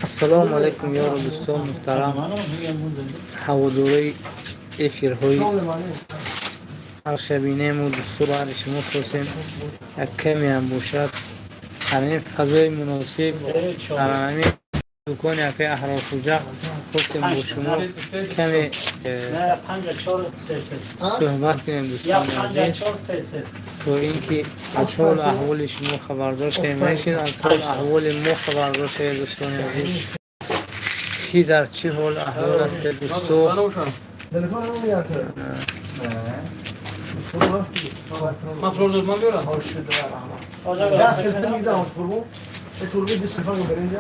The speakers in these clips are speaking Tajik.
Ассалому алайкум, ёру дӯстон муҳтарам, ҳаводорои эфирҳои ҳаршабинему дӯсту баҳри шумо хостем, як камеам бошад, дар ин фазои муносиб, дар ҳамин дукони акаи Аҳрорхӯҷа хостем бо шумо каме суҳбат кунем, дӯстони азиз, то ин ки аз ҳолу аҳволи шумо хабардор шавем, инчунин аз ҳолу аҳволи мо хабардор шавед. Дӯстони азиз, ки дар чӣ ҳол аҳвол ҳастед, дӯсто?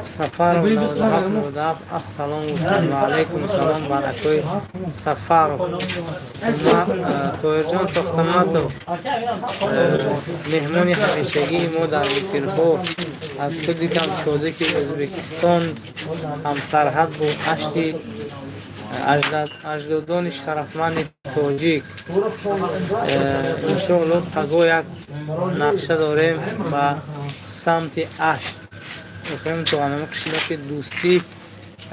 Сафаров 97 97, ассалому ва алайкум салом бар акои Сафаров. Тоҳирҷон Тохтаматов, меҳмони ҳамешагии мо дар эфирҳо, аз худи Камчодики Ӯзбекистон, ҳамсарҳад бо Ашти, аҷдодони шарафманди тоҷик. Иншоалло, паго як нақша дорем ба самти Ашт, мехоҳем то анами қишлоқи Дӯстӣ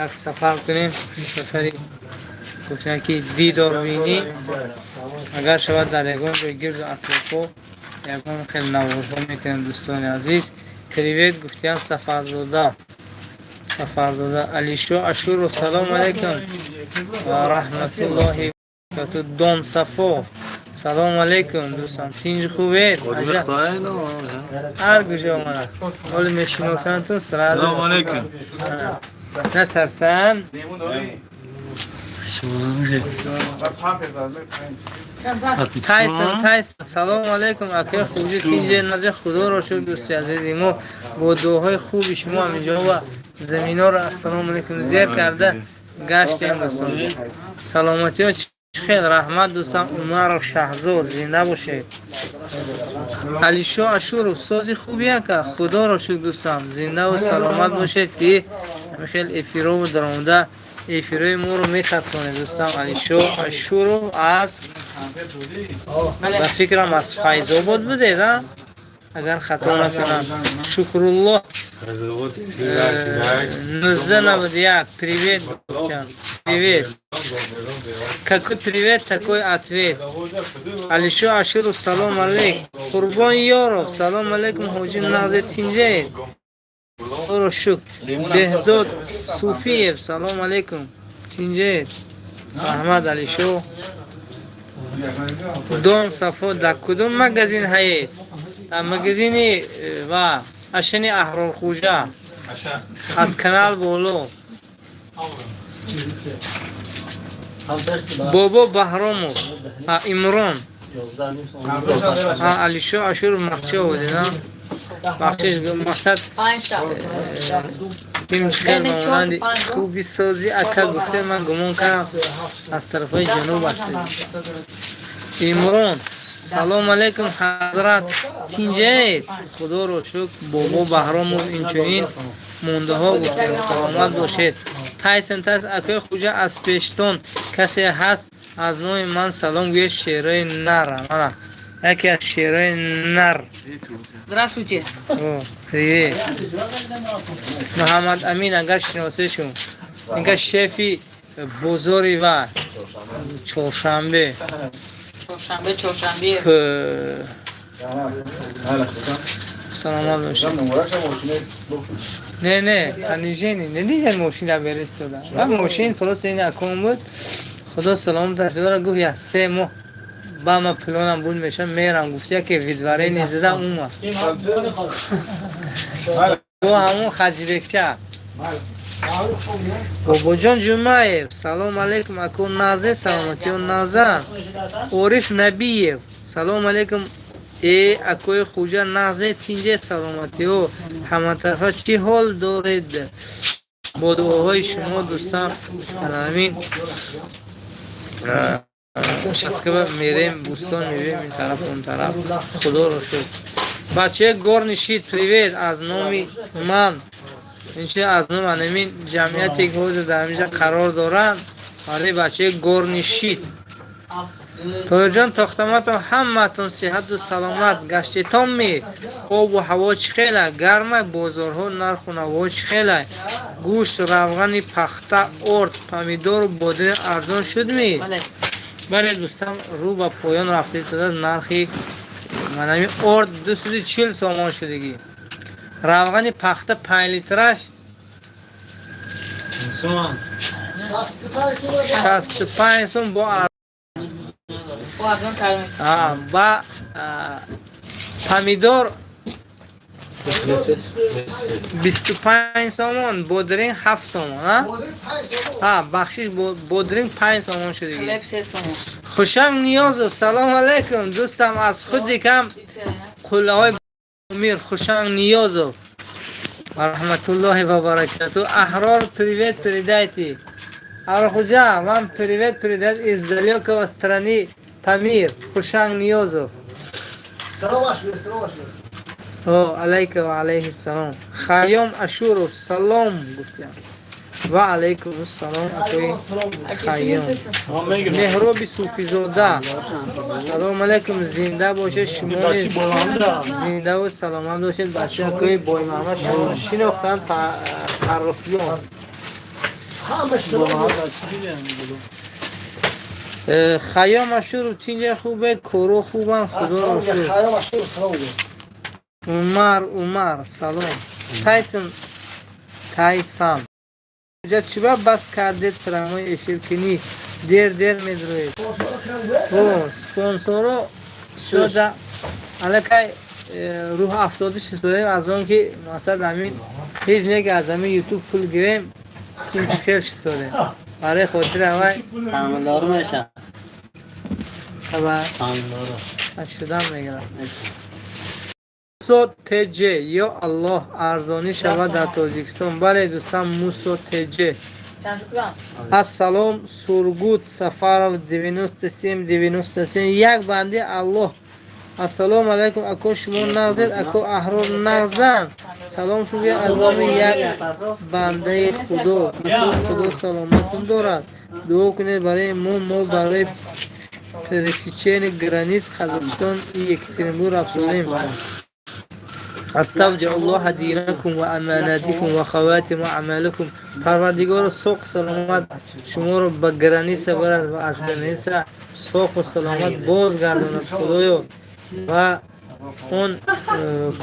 як сафар кунем, сафари гуфтан ки дидорбинӣ. Агар шавад, дар ягон ҷой гирду атрофҳо ягон хел наворҳо мекунем. Дӯстони азиз, привет гуфтиям. Сафарзода, Сафарзода Алишо Ашуров, салому алайкум ва раҳматуллоҳи баракату. Дон Сафо, салому алайкум, дӯстам, тинҷ хубед? Ҳар куҷо омада ҳоли мешиносанд-ту сразу. Салому алайкум. Натарсан. Тайсон, Тайсон, салому алайкум, акаи Хуҷи, тинҷе назе? Худоро шукр, дӯсти азизи мо, бо дуоҳои хуби шумо ҳаминҷо ва заминоро, ассалому алайкум, зер карда гаштем. Дӯстон, саломатиҳо чӣ хел? Раҳмат, дӯстам Умаров Шаҳзод, зинда бошед. Алишо Ашуров, сози хуби, ака? Худоро шукр, дӯстам, зиндаву саломат бошед, ки ҳамин хел эфирову даромада эфирҳои моро метасонед. Дӯстам Алишо Ашуров аз, ба фикрам, аз Файзобод будед, а агар хато накунам. Шукрулло 1991, привет, привет. Какой привет, такой ответ. Алишо Ашуров, салом алейк. Қурбон Ёров, салом алейкум, ҳоҷи, нағзе, тинҷаед? Худоро шукр. Беҳзод Суфиев, салом алейкум, тинҷаед? Раҳмат, Алишо. Дон Сафо, дар кудом магазин ҳаед? Дар магазини ва Ашани Аҳрорхӯҷа, аз канал боло. Бобо Баҳромов, Имрон, Алишо Ашуров, махча будед, бахшиш, мақсад тимчхел ба монанди хуби сози ака гуфте, ман гумон кардам, аз тарафҳои ҷануб ҳастед. Имрон, салом алейкум, ҳазрат, тинҷаед? Худоро шукр. Бобо Баҳромов, инчунин мондаҳо гуфтем, саломат бошед. Тайсон, Тайсон, акои Хуҷа, аз пештон касе ҳаст, аз номи ман салом гӯед, шерои нар. Мана яке аз шерои нар. Здравствуйте. О, привет, Муҳаммад Амин, агар шиносешум, инка шефи бозори ва Чоршанбе. Чоршанбе, чоршанбе. Саломат бошед. Не, не, понижение не дидем, мошина беристода ва мошин просто ин акон буд. Худо саломаташ дора, гуфт, як 3 моҳ ба ма планам буд, мешам, мерам, гуфт, яке выдворение зада умад бо ҳамон Хаҷибекча. Бобоҷон Ҷумаев, салом алейкум, аку, назе, саломатиё, назан. Ориф Набиев, салом алейкум, э акои Хуҷа, нағзе, тинҷе, саломатиҳо, ҳаматарафа чӣ ҳол доред? Бо дуоҳои шумо, дӯстам, ҳамин Москва мерем, Бӯстон мебием, ин тараф, он тараф, худоро шукр. Бачаи горнишид, привет аз номи ман, инчунин аз номи анамин ҷамъияте, ки ҳозир дар инҷа қарор доранд, барои бачаи горнишид. Тоҳирҷон Тохтаматов, ҳамаатон сиҳату саломат гаштетонми? Обу ҳаво чӣ хела? Гармай? Бозорҳо нарху наво чӣ хела? Гӯшт, равғани пахта, орд, помидору бодиринг арзон шудми? Бале, дӯстам, рӯ ба поён рафта истодааст нархи манами орд, 240 сомон шудагӣ, равғани пахта 5 литраш Сомон. 65 сом бо Арзон кардем. Ба помидор 25 сомон, бодринг 7 сомон. А, бахшиш, бодринг 5 сомон шудагӣ. Хлеб 3 сомон. Хушанг Ниёзов, салом алайкум, дӯстам аз худи кам қуллаҳои Помир, Хушанг Ниёзов, ва раҳматуллоҳи ва баракату. Аҳрор, привет передайте. Архуҷа, вам привет передать из далекого страны Памир, Хушанг Ниёзов. Салом ашбер, салом ашбер. О, алайка ва алайҳи салом. Хайём Ашуров, салом гуфтям. Ва алайкум ассалом, акои Хайём. Меҳроби Суфизода, салом алайкум, зинда бошед, шумо низ зиндаву саломат бошед. Бачаакои Боймаҳмад шуморо шинохтанд, Фаррухён. Ҳамаш салом. Хайём Ашуров, тинҷа хубед, коро хубанд, худоро шукр. Хайём Ашуров, салом. Умар, Умар, салом. Тайсон, Тайсан. Ҷа чиба бас кардед прямой эфир кунӣ? Дер дер медроед. О, спонсоро шода аллакай рӯҳ афтода шудем аз он ки масалан ҳамин ҳеҷ не ки аз ҳамин Ютуб пул гирем, ким чӣ хел шудем. Барои хотири аввал Тамилдору меша. Хабар Тамилдору. шудан мегирад. Мусо ТЖ, ё Аллоҳ, арзонӣ шавад дар Тоҷикистон. Бале, дӯстам Мусо ТЖ. Чанд шукран? Ассалом, Сургут Сафаров 97 97, як банди Аллоҳ. Ассалому алайкум, ако, шумо нағзед, ако Аҳрор нағзан. Салом шумо аз номи як бандаи Худо. Ако, Худо саломатон дорад. Дуо кунед барои мо, мо барои пересечение границ Казахстан и Екатеринбург рафтодем. Аставдиу Аллоҳа динакум ва аманатикум ва хаватима аъмаликум. Парвардигоро, соқ саломат шуморо ба граница барад ва аз граница соқу саломат бозгардонад, Худоё, ва он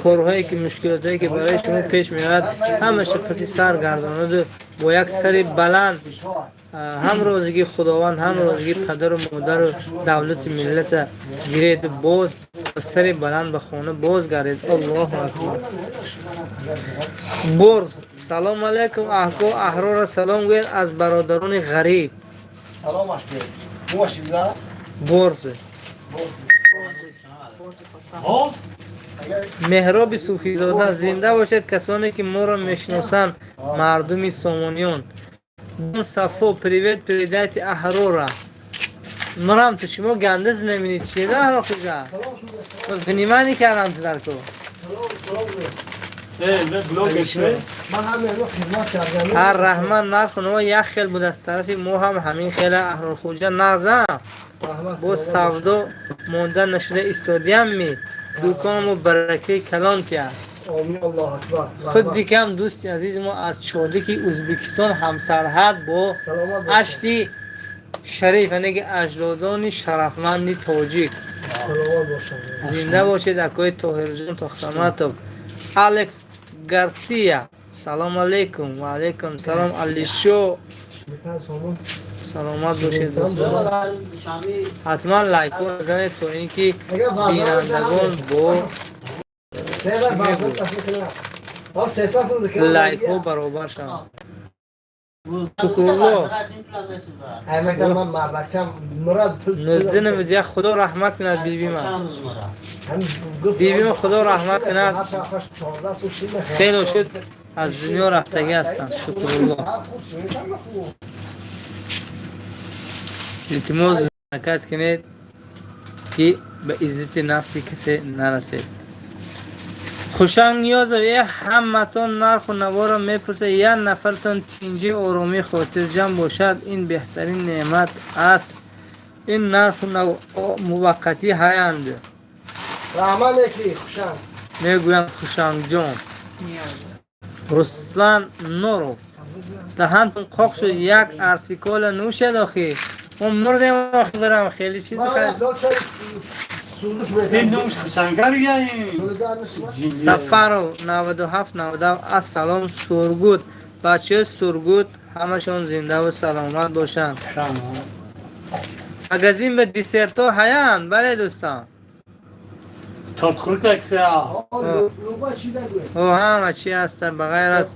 корҳое ки, мушкилотое ки барои шумо пеш меояд, ҳамаша паси сар гардонаду бо як сари баланд ҳам розигии Худованд, ҳам розигии падару модару давлату миллата гиреду боз ба сари баланд ба хона боз гардед. Аллоҳу акбар. Борз, салом алайкум, аҳко Аҳрора салом гӯед аз бародарони ғариб. Салом ашбер. Бошид, да? Борз. Меҳроби Суфизода, зинда бошед касоне ки моро мешиносанд, мардуми Сомониён. Сафо, привет передайте Аҳрора. Мурам ту шумо ганда знамени чида, Аҳрор куҷа? Внимание кардам ту дар ку. Ман ҳам инро хидмат кардам. Ҳар раҳмат, нарху наво як хел буд, аз тарафи мо ҳам ҳамин хела. Аҳрорхуҷа нағза? Бо савдо монда нашуда истодиямми? Дуконмо баракаи калон кия. Омин, Аллоҳу акбар. Худ дикам дӯсти азизи мо аз Чодики Ӯзбекистон, ҳамсарҳад бо Саломат бошед. Ашти Шариф, яъне ки аҷдодони шарафманди тоҷик. Саломат бошад. Зинда бошед, акои Тоҳирҷон Тохтаматов. Алекс Гарсия, салом алейкум. Ва алейкум салом, Алишо. 5 сомон. Саломат бошед, дӯстон. Ҳатман лайкҳо занед, то ин ки бинандагон бо лайкҳо баробар шаванд. Шукрулло 1991, Худо раҳмат кунад бибима. Бибима Худо раҳмат кунад, хело шуд аз дунё рафтагӣ ҳастанд. Шукрулло, илтимос, ҳаракат кунед ки ба иззати нафси касе нарасед. Хушанг Ниёзов, е, ҳаматон нарху наворо мепурсед, як нафартон тинҷӣ, оромӣ, хотирҷамъ бошад, ин беҳтарин неъмат аст. Ин нарху муваққатӣ ҳаянд. Раҳмат ки хушанг. Мегӯянд Хушангҷон. Руслан Норов. Даҳантон қоқ шуд, як арсикола нӯшед охи. Мо мурдем охи бирам, хеле чиз Сафаров 97 97. Ассалом, Сургут. Бачаи Сургут ҳамашон зиндаву саломат бошанд. Магазин ба десертҳо ҳаянд, бале дӯстон. Тортхӯрӣ таксия. О, ҳама чи ҳастанд ба ғайр аз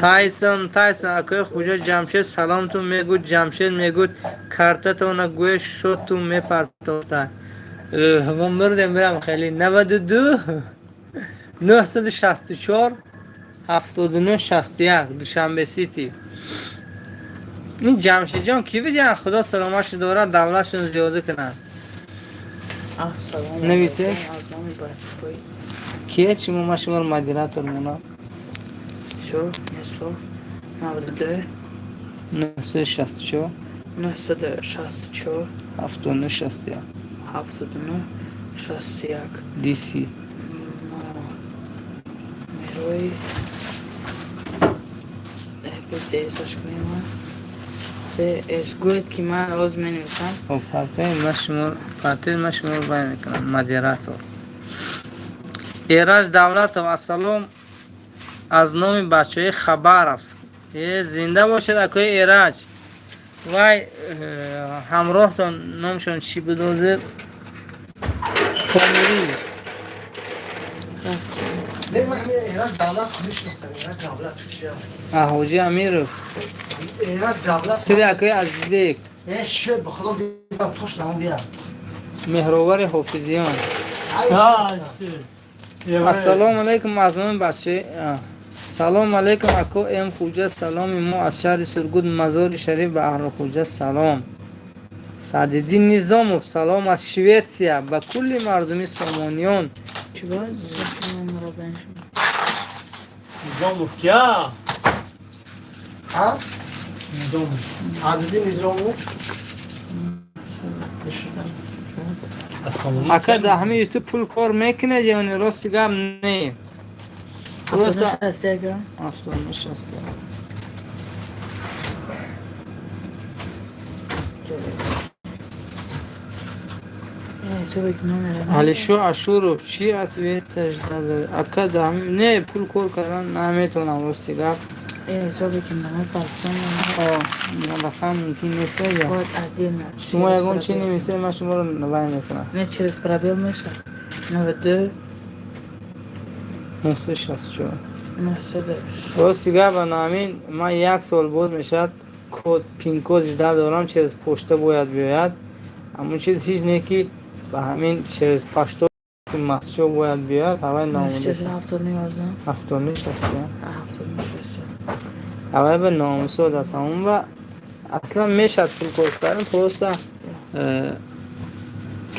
Тайсон. Тайсон акои Хуҷа Ҷамшед саломтун мегӯд. Ҷамшед мегӯд, картатона гӯе шотун мепартофта. Мо мурдем бирам хеле. 92 964 79 61, Душанбе Сити. Ин Ҷамшедҷон ки бидиҳан, Худо саломатшо дорад, давлатшон зиёда кунад. Нависе кие шумо, ман шуморо модератор монам. 964 964 79 61. 79 61. Диси. Мерои ДСаш кунем. ДС гӯед ки ман роз менависам. Партои ман шуморо бай мекунам модератор. Эраҷ Давлатов, ассалом аз номи бачаҳои Хабаровск. Э, зинда бошед, акои Эраҷ. Вай ҳамроҳтон номшон чӣ буд ҳозир? Помирӣ. Ҳоҷи Амиров. Сири акои Азизбек. Меҳровари Ҳофизиён. Ассалому алайкум аз номи бачаи. Салом алайкум, ако М Хуҷа, саломи мо аз шаҳри Сургут, Мазори Шариф ба аҳли Хуҷа салом. Саъдиддин Низомов, салом аз Шветсия ба кулли мардуми Сомониён. Низомов кия? Низомов. Саъдиддин Низомов. Ака, дар ҳамин Ютуб пул кор мекунед ё не? Рости гап, не. Просто 79. Алишо Ашуров, чӣ ответаш надоред? Ака, дар ҳамин не, пул кор кардан наметавонам, рости гап. Рақам мумкин нест. Шумо ягон чи немисед, ман шуморо вай мекунам. Не, через пробел меша. 92 964. Рости гап, ана ҳамин ман як сол боз мешавад, код, пин-код жда дорам, через почта бояд биёяд. Ҳамон чиз ҳеҷ не, ки ба ҳамин через пашто масчо бояд биёяд, ҳавай наомада. 79 61. Ҳавай ба номусод аст. Ҳамон ба аслан мешавад пул кор кардан, просто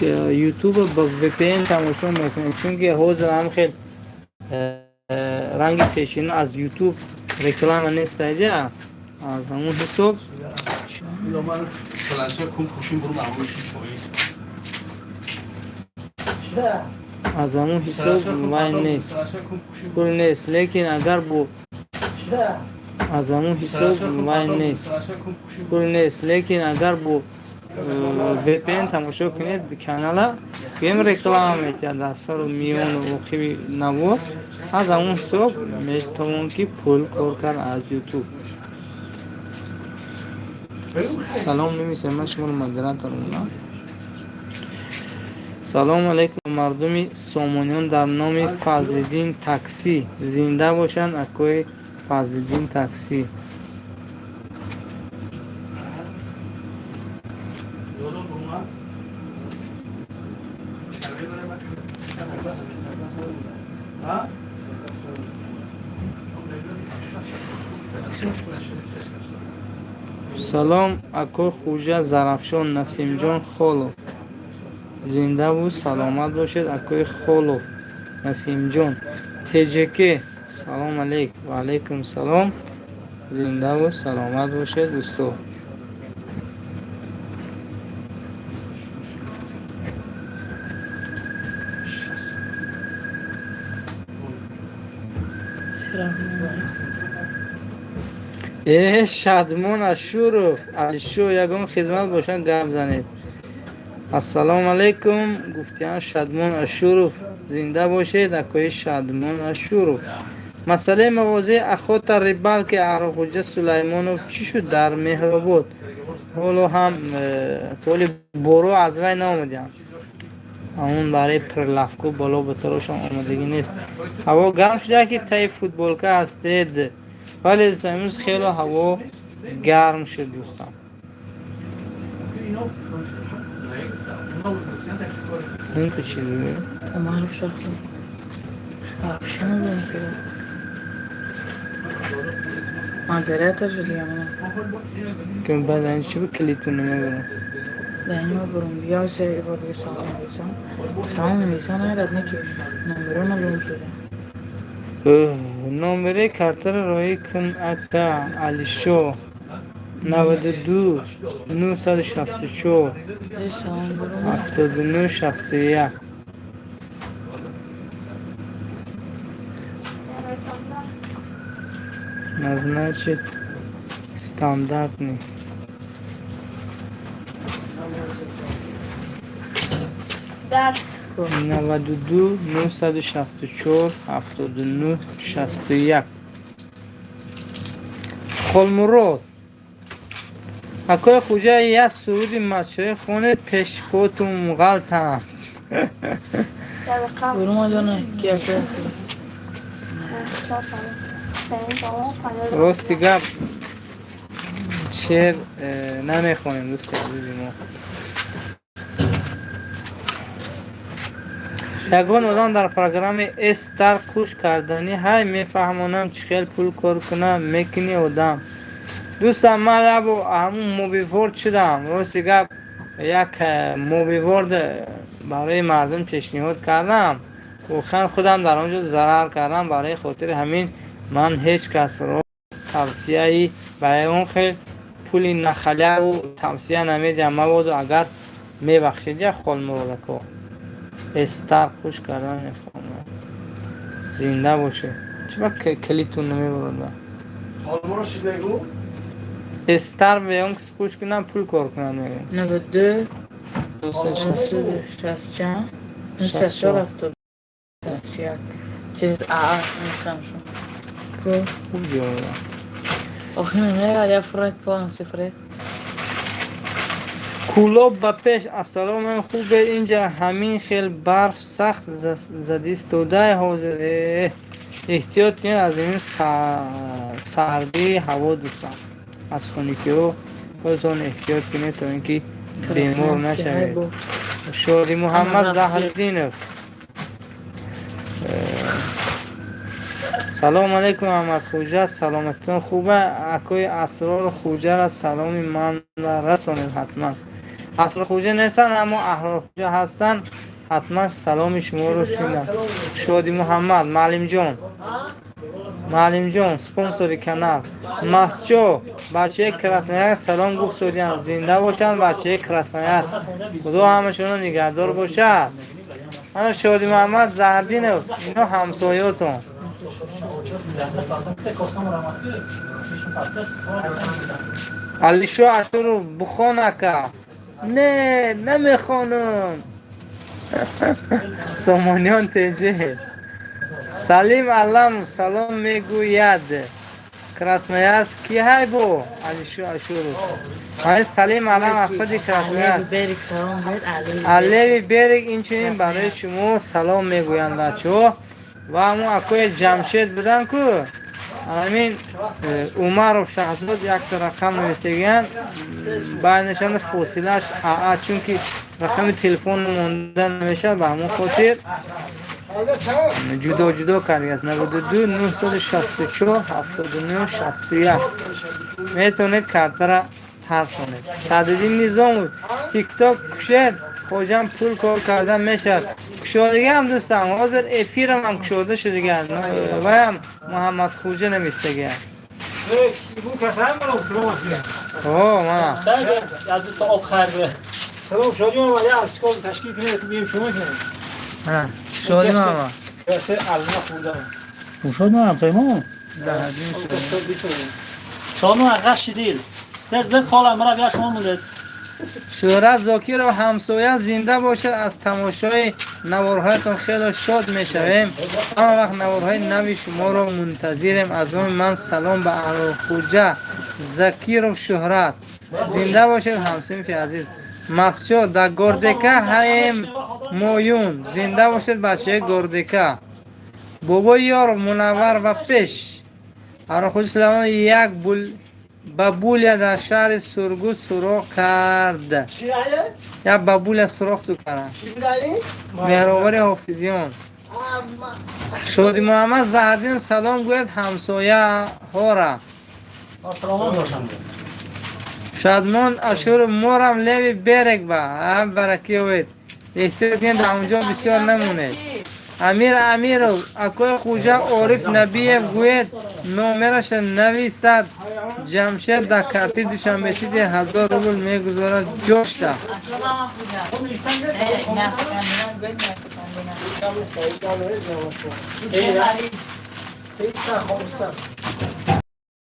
Ютуба ба VPN тамошо мекунем, чунки ҳозир ҳам хел ранги пешина аз Ютуб реклама нест, айдя, аз ҳамон ҳисоб. Ман планша кун пӯшин бурум амрӯши поиз. Аз ҳамон ҳисоб вай нест, пул нест, лекин агар бо аз ҳамон ҳисоб вай нест, пул нест, лекин агар бо VPN тамошо кунед канала, гӯем, реклама метиҳад дар сару миёну оқиби навор, аз ҳамон ҳисоб метавон ки пул кор кард аз Ютуб. Салом намисем, ман шуморо модератор монам. Салому алайкум, мардуми Сомониён, дар номи Фазлиддин Таксӣ. Зинда бошанд, акои Фазлиддин Таксӣ. Салом, ако Хуҷа Зарафшон, Насимҷон Холов. Зиндаву саломат бошед, акои Холов Насимҷон. ТЖК, салом алейк. Ва алайкум салом, зиндаву саломат бошед, дӯсто. Раҳмон. Э, Шадмон Ашуров, Алишо, ягон хизмат бошад, гап занед. Ассалому алайкум, гуфтиян Шадмон Ашуров. Зинда бошед, акои Шадмон Ашуров. Масъалаи мавозеи охота, рыбалки Аҳрорхӯҷа Сулаймонов чӣ шуд дар Меҳробод? Ҳоло ҳам толи боро аз вай наомадиям. Ҳамун барои прилавку боло батарошон омадагӣ нест. Ҳаво гарм шуда, ки таи футболка ҳастед. Вале, дӯстон, имрӯз хело ҳаво гарм шуд, дӯстон. Ин ку чӣ буд? Умаров Шахру. Вообще надорам ки. Модератор шуд ямона. Ки баъд ин чӣ буд, клиту намебарам. Да ин бурум бия, се бор дига салом нависам. Салом нависам, наярад, не ки номеро налом шуда. Номери картаро роҳӣ кун, ака Алишо. 92 964 Э, салом бурум. 79 61. Назначить стандартный. Дарс. 92 964 79 61. Холмурод акои Хуҷа, як суруди мачои хонед, пешпотум ғалтам. Дақиқа. Бурум ҷона ки ака. 4 сомон. 3 сомон 50. Рости гап, шеър намехонем, дӯсти азизи мо. Ягон одам дар программаи Эстар кӯш карданӣ ҳай, мефаҳмонам, чӣ хел пул кор кунам, мекунӣ одам. Дӯстам, ман ябо ҳамун мобиворд шудам. Рости гап, як мобиворд барои мардум пешниҳод кардам, воқеан худам дар он ҷо зарар кардам. Барои хотири ҳамин ман ҳеҷ касро тавсияи ба ягон хел пули на халяву тавсия намедиҳам. Мабодо агар мебахшед, як Холмуродако Эстар хуш кардан мехоҳам. Зинда бошед. Чиба клитун намебарода? Холмуро чӣ мегӯ? Эстар ба ягон кис хуш кунам, пул кор кунам, мегӯям. 92 60 чанд? 64 70 61. Через АА нависам шо. Ку. Хуб ҷавоб. Охи намерад, я фред полностью фред. Кӯлоб ба пеш. Ассалому, хубе? Инҷа ҳамин хел барф сахт задистодай ҳозир. Эҳтиёт кунед аз ин сардии ҳаво, дӯстон, аз хунукиҳо худатон эҳтиёт кунед, то ин ки бемор нашавед. Шоди Муҳаммад Заҳриддинов, салому алайкум, Аҳмадхӯҷа, саломатитон хуба? Акои Асрор Хуҷара саломи манра расонед ҳатман. Асрорхӯҷа нестанд, аммо Аҳрорхӯҷа ҳастанд. Ҳатман саломи шуморо шунидам. Шоди Муҳаммад, маълимҷон, маълимҷон, спонсори канал. Масчо, бачаи Красноярск салом гуфт содиян. Зинда бошанд бачаи Красноярск, Худо ҳамашонро нигаҳдор бошад. Ана Шоди Муҳаммад Заҳрдинов, ино ҳамсоётон. Алишо Ашуров, бухон, ака. Не, намехонам. Сомониён теҷе. Салим Алламов салом мегӯяд. Красноярск ки ҳай бо Алишо Ашуров? Ай, Салим Аллам аз худи Красноярск. Берик салом бед Али. Алеви Берик инчунин барои шумо салом мегӯянд, бачаҳо. Ва ҳамун акои Ҷамшед будан ку, ҳамин Умаров Шаҳзод якта рақам нависагиян, байнашанда фосилааш аа, чунки рақами телефон монда намешавад, ба ҳамон хотир ҷудо ҷудо кардааст. 92 964 79 61 метавонед картара тарсонед. Садриддин Низомов, Тикток кушед, хоҷам, пул кор кардан мешавад. Кушодагиам, дӯстам, ҳозир эфирам ҳам кушода шудагиам. Ваям Муҳаммадхӯҷа нависагиам. О, мана. Аз ду та об хайр. Салом, Шоди Мамад, як чикор ташкил кунед, бием шумо кунед. Шоди Мамад. Касе арзона хӯрдан. Шодмон ҳамсоямон. Заҳрдин Сулаймон. Шодмон ғаши дил. Тез бир хола мара бия шумо мудед. Шӯҳрат Зокиров, ҳамсоя зинда бошад, аз тамошои наворҳоятон хело шод мешавем. Ҳама вақт наворҳои нави шуморо мунтазирем. Аз он ман салом ба Аҳрорхуҷа Закиров Шӯҳрат. Зинда бошед, ҳамсинфи азиз. Масчо да Гордека ҳаем моюн. Зинда бошед, бачаи Гордека. Бобои ёр мунаввар ва пеш. Аҳрорхуҷа Сулаймон як бул бабуля дар шаҳри Сургут суроғ кард. Як бабуля суроғ ту кард. Меҳровари ҳофизиён. Шоди Муҳаммад Заҳрдин салом гӯяд ҳамсояҳора. Саломат бошанд. Шадмон Ашуров, морам левый берег ба. Бараки овед. Эҳтиёт кунед, дар онҷо бисёр намонед. Амир Амиров, акои Хуҷа Ориф Набиев гӯед номераша нависад. Ҷамшед дар карти Душанбе Сити 1000 рубл мегузорад ҷошта. Мясокомбинат, гӯед мясокомбинат.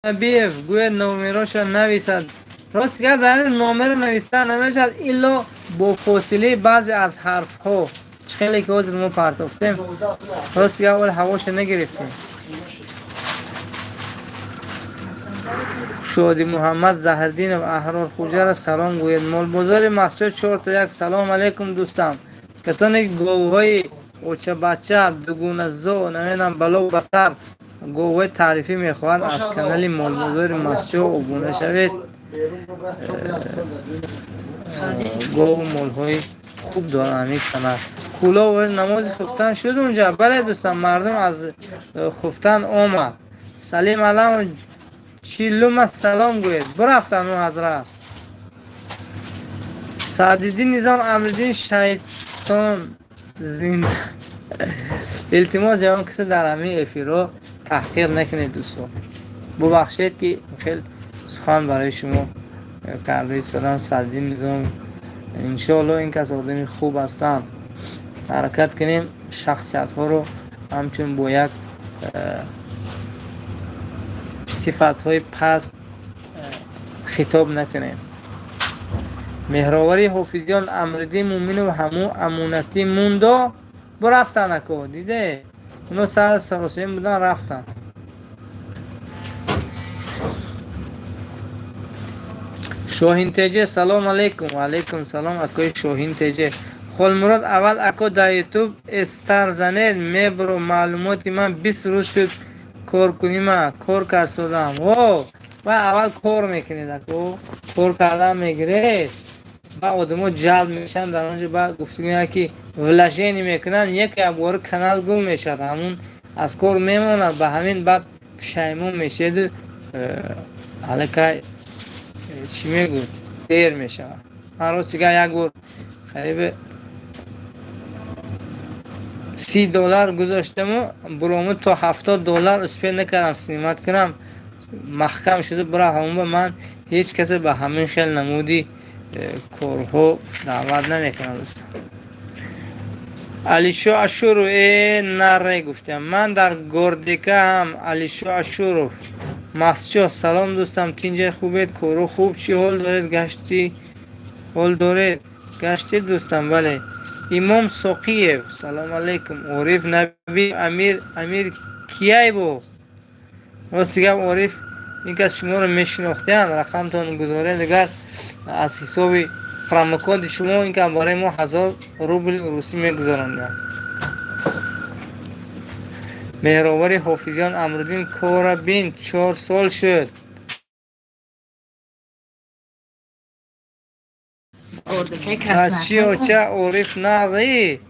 Набиев гӯед номероша нависад. Рост гап, дар ин номеро нависта намешавад илло бо фосилаи баъзе аз ҳарфҳо. Чӣ хеле ки ҳозир мо партофтем. Рост гап, вале ҳавоша нагирифтем. Шоди Муҳаммад Заҳрдинов, Аҳрор Хуҷара салом гӯед. Молбозори Масҷид 4-1, салом алейкум, дӯстам. Касоне ки говҳои очабача, дугуназо, намедонам бало батар говҳои таърифӣ мехоҳанд, аз канали Молбозори Масҷид обуна шавед. Гову молҳои хуб доранд ҳамин канал. Куло намози хуфтан шуд унҷа? Бале, дӯстам, мардум аз хуфтан омад. Салим Алам чилума салом гӯед. Бурафтан ӯ ҳазрат. Саъдиддин Низом Амриддин шайтон зинда. Илтимос, ягон касе дар ҳамин эфирҳо таҳқир накунед, дӯстон. Бубахшед, ки хел сухан барои шумо карда истодам. Саъдиддин Низом, иншоалло, ин кас одами хуб ҳастанд. Ҳаракат кунем шахсиятҳоро ҳамчун бо як сифатҳои паст хитоб накунем. Меҳровари ҳофизиён Амриддин Муъминов ҳаму амонатӣ мундо бурафтан ако диде, оно сар саросим будан, рафтанд. Шоҳин Теҷе, салом алейкум. Ва алейкум салом, акои Шоҳин Теҷе. Холмурод, аввал ако дар Ютуб эстар занед, мебро маълумоти ман 20 рӯз шуд кор кунима, кор карсодам. О, ва аввал кор мекунед, ако кор кардан мегиред, ба одамо ҷалб мешаванд дар онҷо, ба гуфтугӯя ки вложение мекунанд, яке якбора канал гум мешавад, ҳамун аз кор мемонад, ба ҳамин баъд пушаймон мешаведу аллакай чӣ мегӯд, дер мешавад. Ман рости гап як бор қариби $30 гузоштаму бурому то $70 успеть накардам снимать кунам, маҳкам шуда бура. Ҳамон ман ҳеҷ касе ба ҳамин хел намуди корҳо даъват намекунам, дӯстон. Алишо Ашуров, э наре гуфтам, ман дар Гордика ҳам. Алишо Ашуров, Масчо, салом, дӯстам, тинҷай, хубед, кору хуб, чӣ ҳол доред, гашти ҳол доред, гаштед, дӯстам, бале. Имом Соқиев, салом алейкум. Ориф Наби, Амир, Амир кияйбо? Рости гап, Ориф, ин кас шуморо мешинохтиянд, рақамтон гузоред, дигар аз ҳисоби промокоди шумо ин кас барои мо 1000 рубл русӣ мегузаронданд. Меҳровари ҳофизиён Амруддин, кора бин, 4 сол шуд. Ордакай. Чӣ оча Ориф нағзаи?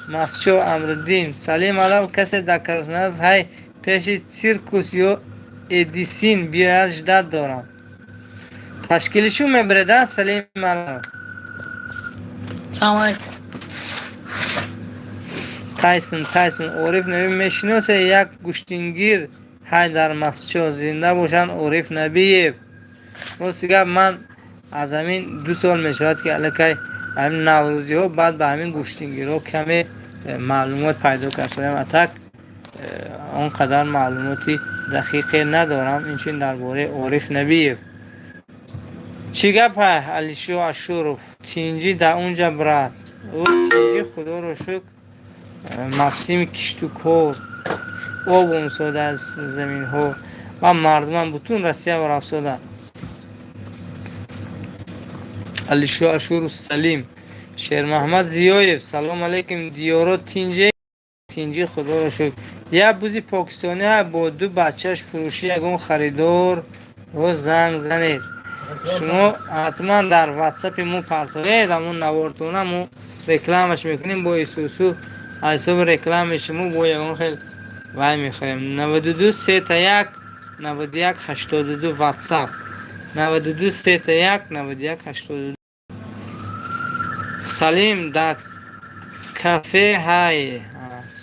Масчо Амруддин, Салим Алам, касе дар Красноярск ҳай пеши циркус ё Эдисин биёяд, ждать дорам. Ташкилишу мебиреда, Салим Алам. Салом алейкум. Тайсон, Тайсон, Ориф Набӣ мешиносе? Як гӯштингир ҳай дар Масчо. Зинда бошанд, Ориф Набиев. Рости гап, ман аз ҳамин 2 сол мешавад, ки аллакай ҳамин наврӯзиҳо баъд ба ҳамин гӯштингирҳо каме маълумот пайдо кардам. А так Он қадар маълумоти дақиқе надорам. Инчунин дар бораи Ориф Набиев. Чӣ гап ҳай, Алишо Ашуров? Тинҷӣ да унҷа, брат? Ӯ тинҷӣ, худоро шукр. Мавсими кишту кор, об омсода аз заминҳо ва мардумам бутун Россия рафсода. Алишо Ашуров, Салим. Шермаҳмад Зиёев, салом алейкум, диёро тинҷе? Тинҷӣ, худоро шукр. Як бузи покистонӣ ҳай бо ду бачаш фурӯшӣ, ягон харидор ро занг занед. Шумо ҳатман дар ватсапи мо партоед ҳамон навортона, мо рекламаш мекунем бо исусу. Аз ҳисоби реклами шумо бо ягон хел вай мехоҳем. 92 3 1 91 82, ватсап 92 3 1 91 82. Салим дар кафе ҳай,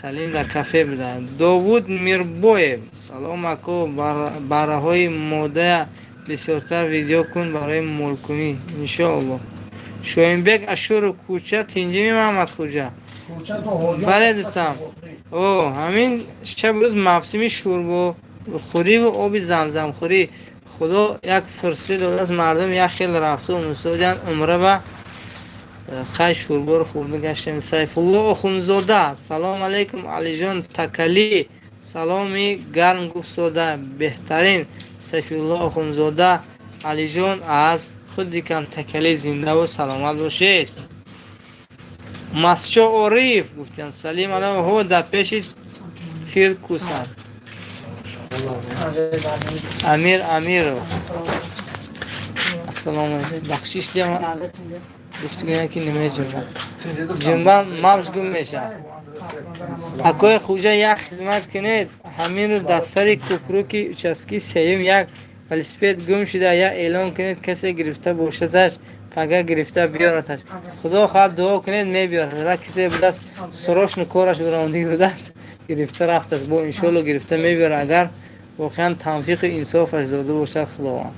Салим дар кафе буда. Довуд Мирбоев, салом ако, барраҳои модая бисёртар видео кун барои молкунӣ, иншоаллоҳ. Шоҳинбек Ашуров, кӯча тинҷими, Маҳмадхӯҷа? Бале, дӯстам. О, ҳамин шаб рӯз мавсими шӯрбохӯриву оби замзамхӯрӣ. Худо як фурсат додааст, мардум як хел рафту мусоиданд умра ба хай, шӯрборо хӯрда гаштем. Сайфулло Охунзода, салом алейкум, Алиҷон Такалӣ, саломи гарм гуфтсода, беҳтарин. Сайфулло Охунзода, Алиҷон аз худи кам Такалӣ, зиндаву саломат бошед. Масчо Ориев гуфтанд, салим алейкум, дар пеши циркусанд. Амир Амиров, ассалому алейкум, бахшиш, гуфтугӯям ки намеҷунбам, ҷунбам мавз гум мешавад. Акои Хуҷа, як хизмат кунед. Ҳамин рӯз дар сари кӯпруки участки сеюм як велосипед гум шуда, як эълон кунед, касе гирифта бошадаш, пага гирифта биёраташ. Худо хоҳад, дуо кунед, мебиёрад. Ва касе будааст, срочно кораш баромадагӣ будааст, гирифта рафтааст, бо иншоалло гирифта мебиёрад, агар воқеан тавфиқу инсофаш дода бошад Худованд.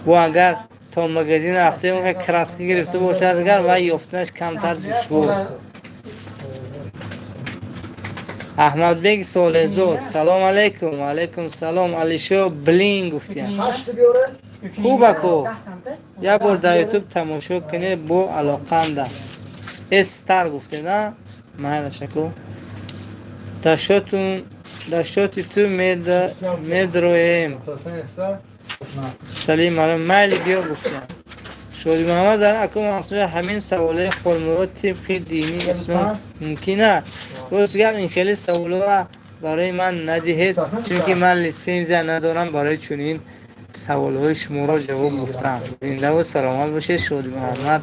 Бо агар то магазин рафта краска гирифта бошад, агар вай ёфтанаш камтар душвор. Аҳмадбек Солеҳзод, салом алейкум. Алейкум салом. Алишо блин гуфтиям. Хуб ако, як бор дар Ютуб тамошо кунед, бо алоқанда эстар гуфтед, а майлашаку. Дар шоти ту медроем. Салим алейкум, майли, биё гуфтиям. Шоди Муҳаммад зар, ако мақсуд, ҳамин саволаи Холмурод тибқи дини ислом мумкин а? Рост гап, ин хеле саволҳоа барои ман надиҳед, чунки ман литсензия надорам барои чунин саволҳои шуморо ҷавоб гуфтам. Зиндаву саломат бошед, Шоди Муҳаммад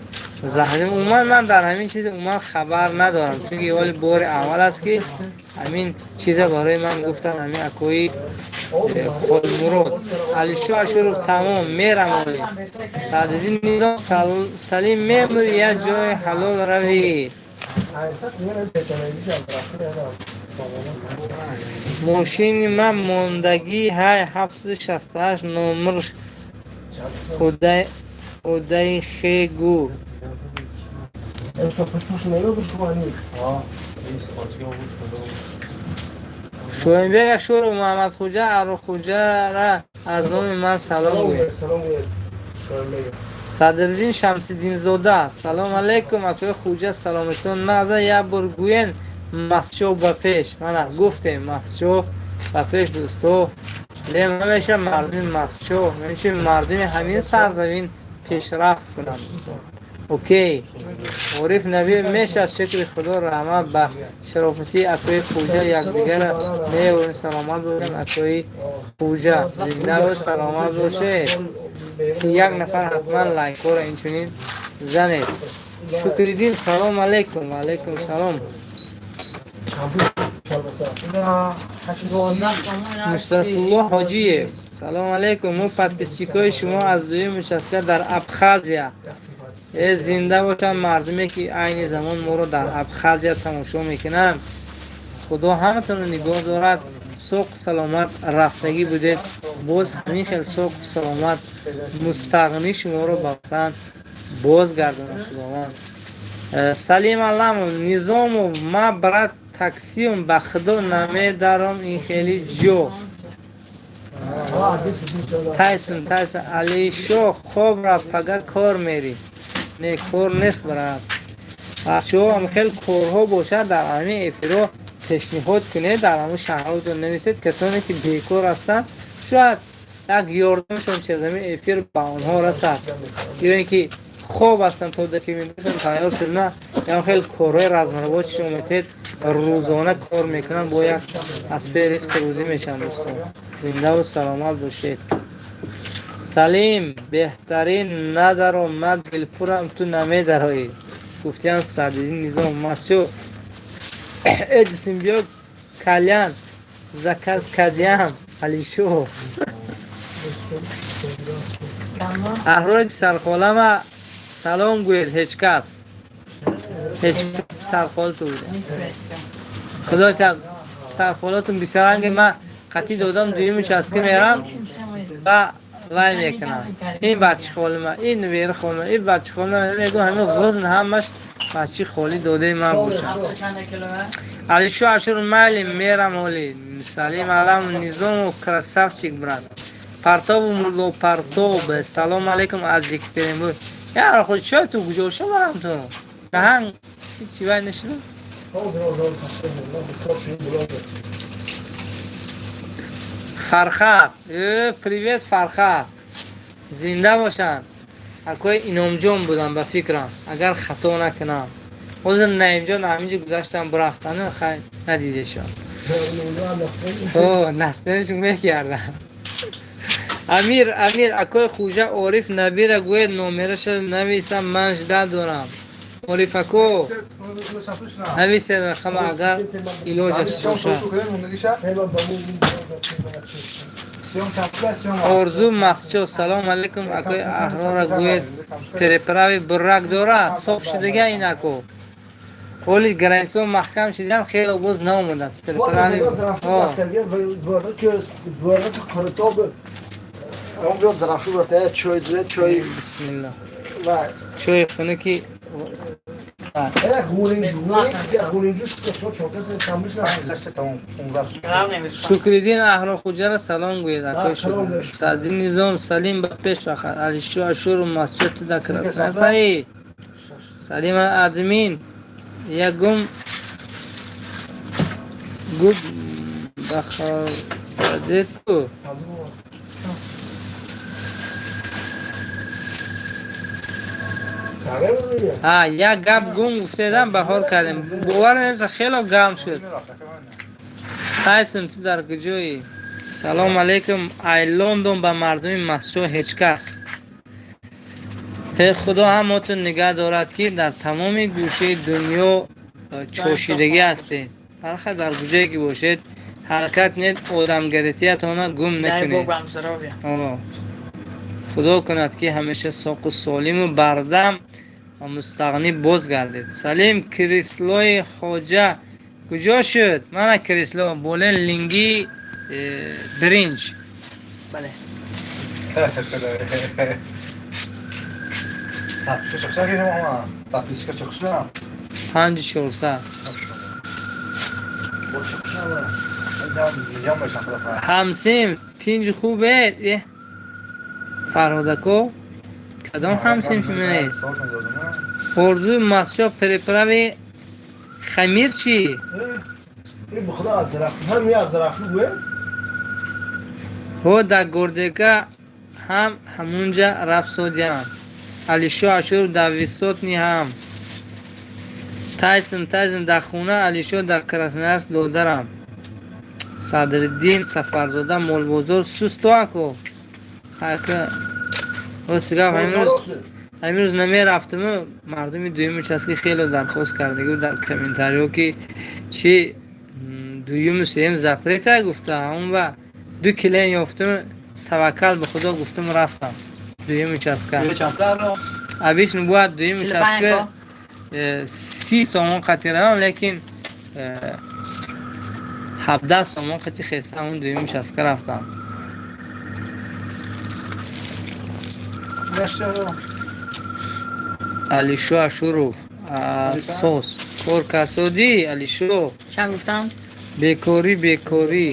Заҳрим. Умуман ман дар ҳамин чиз умуман хабар надорам, чунки ҳоли бори аввал аст, ки ҳамин чиза барои ман гуфтанд ҳамин акои Холмурод. Алишо Ашуров, тамом, мерамоед. Садриддин Низом, Салим, мемури, як ҷои ҳалол равӣ. Мошини ман мондагӣ ҳай, 768 номерш, худаихегу. Шоҳинбек Ашуров, Муҳаммадхӯҷа Арухӯҷара аз номи ман салом гӯед. Садриддин Шамсиддинзода, салом алейкум, акои Хуҷа, саломатон нағза? Як бор гӯен, масчо ба пеш. Мана гуфтем, масчо ба пеш, дӯсто. Лем ҳамеша мардуми масчо, чун мардуми ҳамин сарзамин пешрафт кунанд, дӯсто. Окей, Ориф Набиев, мешавад, шукри Худо, раҳмат ба шарофати акои Хуҷа, якдигара меёрем, саломат бошем. Акои Хуҷа, зиндаву саломат бошед. 31 нафар, ҳатман лайкҳоро инчунин занед. Шукриддин, салом алейкум. Ваалейкум салом. Нусратулло Ҳоҷиев, салом алейкум, мо подписчикои шумо аз дуюм участка дар Абхазия. Э, зинда бошанд мардуме, ки айни замон моро дар Абхазия тамошо мекунанд. Худо ҳаматонро нигоҳ дорад. Соқу саломат рафтагӣ будед, боз ҳамин хел соқу саломат мустағнӣ шуморо ба ватан бозгардонад Худованд. Салим Аламов, Низомов, ма брат. Таксиюм, ба худо намедаром ин хели ҷо. Тайсон, Тайсон, Алишо, хоб рафт, пага кор мери. Не, кор нест, брат. Бачаҳо, ам хел корҳо бошад, дар ҳамин эфирҳо пешниҳод кунед, дар ҳамун шаҳротон нависед, касоне ки бекор ҳастанд, шояд як ёрдамшон через ҳамин эфир ба онҳо расад. Ё ин ки хоб ҳастанд, то документашон тайёр шуда, ям хел корҳои разнорабочий шумо метавонед, рӯзона кор мекунанд, бо як аспи ризқи рӯзӣ мешаванд. Дӯстон, зиндаву саломат бошед. Салим, беҳтарин надаро, ман дилпурам, ту намедароӣ, гуфтиян. Садриддин Низом Масчо Эдисон, биё, кальян заказ кардиям. Алишо, аҳрори писархолама салом гӯед. Ҳеҷ кас, ҳеҷ писархолату буда. Худо та писархолатун бисёранги ман қатъи додам. Дуюмиш аст ки мерам ва вай мекунам. Ин бачи холима, ин вери холима, ин бачи холима, мегӯм, ҳамин ғузн ҳамаш бачи холи додаи ман бошад. Алишо Ашур, майли, мерам оли. Салим Алам Низому, красавчик, брат. Партову мулло Партов, салом алейкум аз Екатеринбург. Яр худ чой, ту куҷо шумарам, ту даҳан ҳичи вай нашудам. Фархад, э, привет, Фархад, зинда бошанд. Акои Иномҷон будам, ба фикрам, агар хато накунам. Ҳозир Наимҷон ҳаминҷо гузаштам, бурафтану хай надидешон. Настенашон мекардам. Амир, Амир, акои Хӯҷа Ориф Набира гӯед, номераша нависам, ман жда дорам. Ориф ако, нависед рақама, агар илоҷаш бошад. Орзу Масчо, салом алейкум, акои Аҳрора гӯед, переправи буррак дорад, соф шудага ин ако. Ҳоли границаҳо маҳкам шидан, хеле боз наомадааст переправи. Он биёд Зарафшу рафта, чой зре, чой. Бисмилла, чойи хунуки. Як ғуринҷӯш. Шукриддин Аҳрохуҷара салом гӯед, акои Садриддин Низом. Салим, ба пеш вахат. Алишу Ашуру Масҷиду да Красаи Салим админ ягум губ бахадед ку. Як гап гум гуфтедам, баҳор кардем, бовар намеса, хело гарм шуд. Тайсон, ту дар куҷоӣ? Салом алейкум ай Лондон ба мардуми Масчо. Ҳеҷ кас. Худо ҳамотон нигаҳ дорад, ки дар тамоми гӯшаи дунё чошидагӣ ҳастед. Ҳарха дар куҷое ки бошед, ҳаракат кунед, одамгаритиятона гум накунед. Худо кунад, ки ҳамеша соқу солиму бардам ва мустағнӣ боз гардед. Салим, креслои хоҷа куҷо шуд? Мана кресло боле линги биринҷ. Бале. Подписка чықса керем ама. Подписка чықса. 5400. Ҳамсим, тинҷи хубед? Э, Фарҳодако, кадом ҳамсинфи менед? Орзуи Масчо, переправи хамир чӣ? Бихудо, аз Зарафшу, ҳам аз Зарафшу гӯем. Ҳо, дар Гордека ҳам ҳамунҷа рафсодиям. Алишо Ашур, дар Висотни ҳам. Тайсон, Тайсон, дар хона. Алишо, дар Красноярск додарам. Садриддин Сафарзода, молбозор сусту ако. Хака, рости гап, ҳамин рӯз намерафтиму, мардуми дуюми участка хеле дархост кардагӣ дар комментариҳо, ки чи дуюму сеюм запрета гуфта. Он ва ду килен ёфтум, таваккал ба Худо гуфтум, рафтам дуюм участка. Обычно бояд дуюм участка 30 сомон қати равам, лекин 17 сомон қати хестам, он дуюм участка рафтам. Алишо Ашуров, сос. Кор карсодӣ, Алишо? Чанд гуфтам? Бекорӣ, бекорӣ.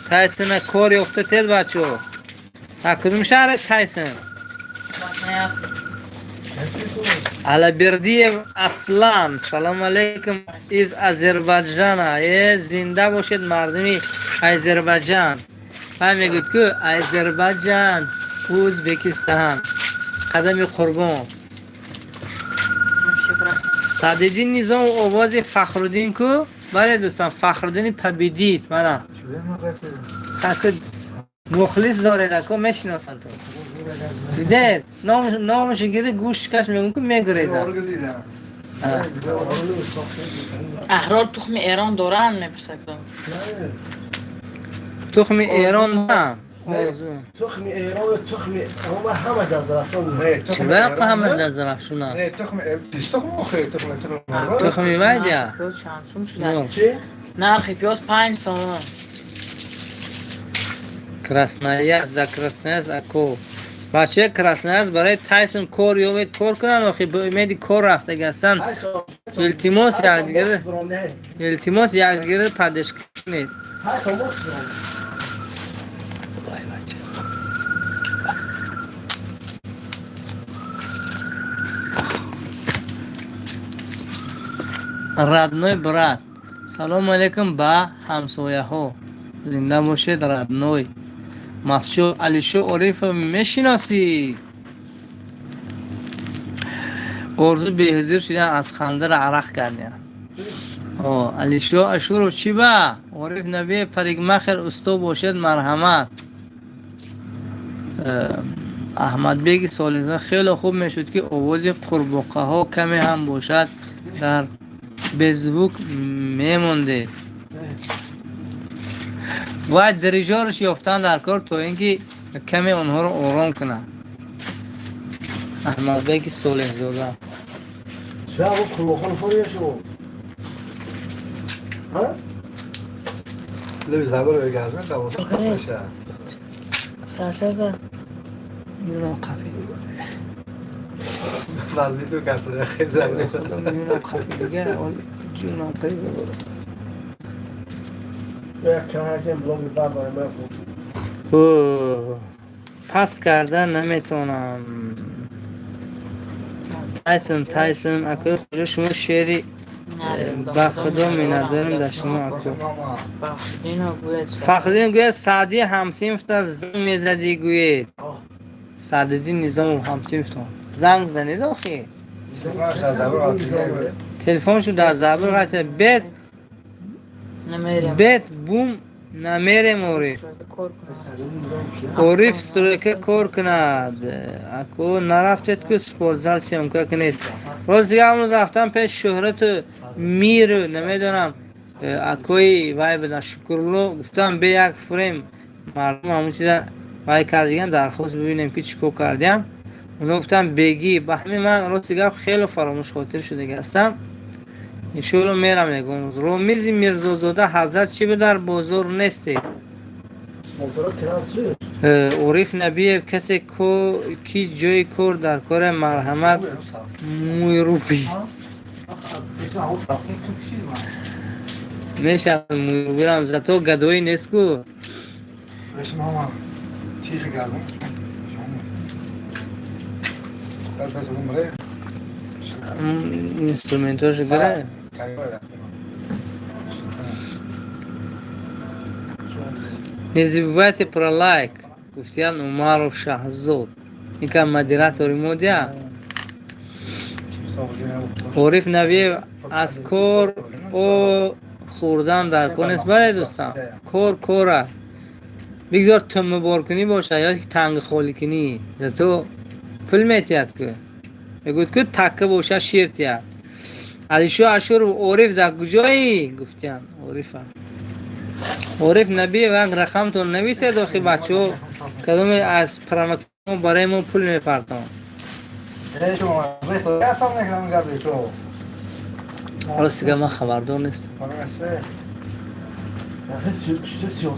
Тайсона кор ёфта тед, бачаҳо. А кудум шаҳре, Тайсон? Красноярск. Алабердиев Аслан, салом алейкум из Азербайджана. Э, зинда бошед, мардуми Азербайҷан. Вай мегӯяд ку: Азербайҷан, Узбекистан, қадами қурбон. Вообще брат. Садиддин Низомов, овози Фахруддин ку? Бале, дӯстан, Фахруддини победит мана. Таку мухлис доред, ако мешиносанд ту. Дидед, номашо гири, гӯш каш, мегӯм ку, мегурезад. Аҳрор тухми Эрон доранд, мепурсад. Тухми Эрон на. Тухми Эрон, тухми ҳама, ҳамаш дар Зарафшон. Чиба ҳамаш дар Зарафшона? Тухми вайдя. Пиёз чанд сум шуда? Чи? Нархи пиёз 5 сомон. Красноярск, да, Красноярск, ако. Бачаи Красноярск, барои Тайсон кор ёбед, кор кунанд, охи ба умеди кор рафтаги ҳастанд. Илтимос, якдигар, илтимос, якдигарро поддержка кунед. Вай, бача. Родной брат. Салому алейкум ба ҳамсояҳо. Зинда бошед, родной. Масчуд Алишо Орифов мешиносӣ? Орзу беҳузур шудан, аз хандара арақ кардям. О, Алишо Ашуров чӣ ба? Ориф Набиев, парикмахер усто бошед, марҳамат. Аҳмадбеги Солиҳзода, хеле хуб мешуд, ки овози қурбоқаҳо каме ҳам бошад дар без звук мемондед. Вай дирижёрш ёфтан дар кор, то ин ки каме онҳоро ором кунад. Аҳмадбеки Солеҳзода. Чаро қурбоқаро фория шумо? Ҳа? Леви забр газна давоша. Саршар зад. Миёнам қафи. Вазми ду карса хеле забр. Миёнам қафи дига, ҷунам қафи. Як канакен блоги баъд барои ман. Пас кардан наметавонам. Тайсон, Тайсон, акои хуҷо, шумо шери, ба худо миннатдорем дар шумо, ако. Фахриддин гӯяд: Саъдӣ ҳамсинфта занг мезадӣ, гӯед. Саъдиддин Низомов ҳамсинфтон. Занг занед охи. Телефоншу дар забр қати бед бед бум намерем, Ориф. Ориф стройка кор кунад. Ако нарафтед ку спортзал съёмка кунед. Рози ҳамрӯз рафтам пеш Шӯҳрату Миру, намедонам, акои вай будан, Шукрулло, гуфтам бе як фрейм мардум ҳамон чиза вай кардиган, дархост, бибинем ки чӣ кор кардиям. Оно гуфтам бегӣ ба ҳамин. Ман рости гап хеле фаромӯшхотир шудаги ҳастам. Иншоалло мерам ягон рӯз. Ромизи Мирзозода, ҳазрат, чӣ бу дар бозор нестед? Ориф Набиев, касе ки ҷои кор дар коре, марҳамат. Мӯйрубӣ мешавад, мӯйрубирам зато гадоӣ нест ку. Чизи гардам. Инструментҳошо гирад. Не забывайте про лайк, гуфтиян Умаров Шаҳзод. Инка модератори мо дия. Ориф Набиев, аз кор о хӯрдан дар кор нест. Бале, дӯстам, кор кора. Бигзор туммуборкунӣ бошад ё ки танги холикунӣ, зато пул метиҳад ку. Мегӯяд ку, такка бошад, шир тиҳад. Алишо Ашуров, Ориф дар куҷоӣ, гуфтиян Орифа. Ориф Набиев, як рақамтон нависед охи, бачаҳо, кадоме аз промокод барои мо пул мепартон. Рости гап, ман хабардор нестам. Сиёсӣ.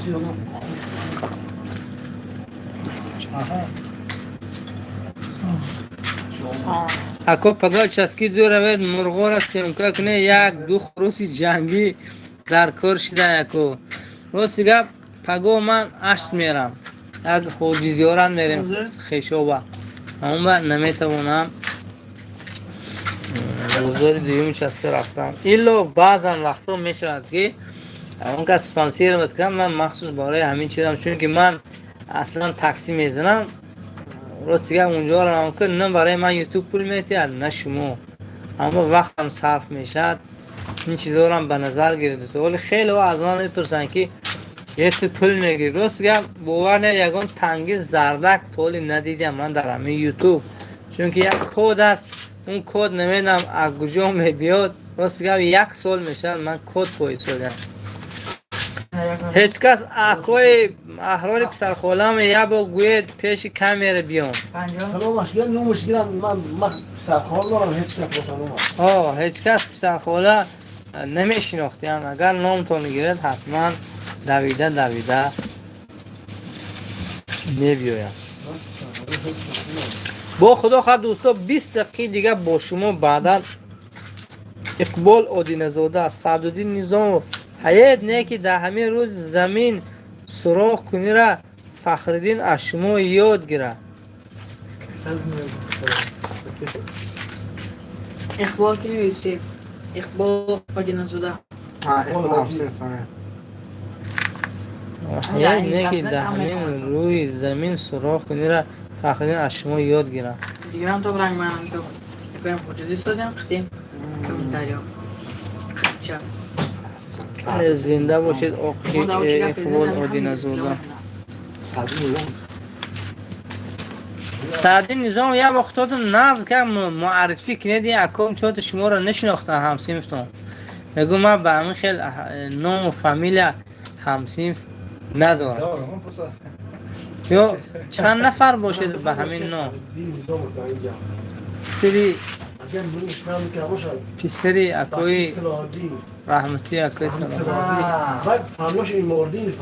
Ако пага часки ду равед, мурғора съёмка куне, як ду хуруси ҷангӣ дар кор шида. Яко, рости гап, паго ман Ашт мерам, як ҳоҷи зиёрат мерем хешоба, ҳамонба наметавонам бозори дуюми часка рафтам. Илло баъзан вақтҳо мешавад, ки он кас спонсировать кунам, ман махсус барои ҳамин чизам, чунки ман аслан такси мезанам. Рости гап, унҷоро ки на барои ман Ютуб пул метиҳад, на шумо, аммо вақтам сарф мешавад. Ин чизҳоро ба назар гиред. Вале хеле аз ман мепурсанд, ки е, ту пул мегирӣ? Рост гап, бовар не, ягон танги зардак толи надидам ман дар ҳамин Ютуб, чунки як код аст, он код намедонам аз куҷо мебиёд. Рост гап, як сол мешавад, ман код поисодам. Ҳеҷ кас акои Аҳрори писархолам як бор гӯед, пеши камера биём. Саломаш гирам, номаш гирам, ман писархола дорам, ҳеҷ кас боша номаш. О, ҳеҷ кас писархола намешинохтиян. Агар номтон гиред, ҳатман давида давида мебиёяд. Бо худо хоҳад, дӯсто, 20 дақиқаи дига бо шумо баъдан. Иқбол Одиназода, Саъдуддин Низомов, ҳаед не, ки дар ҳамин рӯз замин суроғ кунира Фахриддин аз шумо ёд гирад. Иқбол ки нависед? Иқбол Одиназода. Ҳаед не, ки дар ҳамин рӯи замин суроғ кунира Фахриддин аз шумо ёд гирад. Дигарам то ранг манам то якоям хуҷуди стодям қитим комментарио. Ча. Зинда бошед, Иқбол Одиназода. Саъди Низом, як бор худтон нағз кар муаррифӣ кунед, ин аком чото шуморо нашинохтам. Ҳамсинфтон мегӯ, ман ба ҳамин хел ному фамилия ҳамсинф надорам. Ё чанд нафар бошед ба ҳамин ном? Сири писари акои раҳматӣ, акои Салом. Фамилияш Имординов.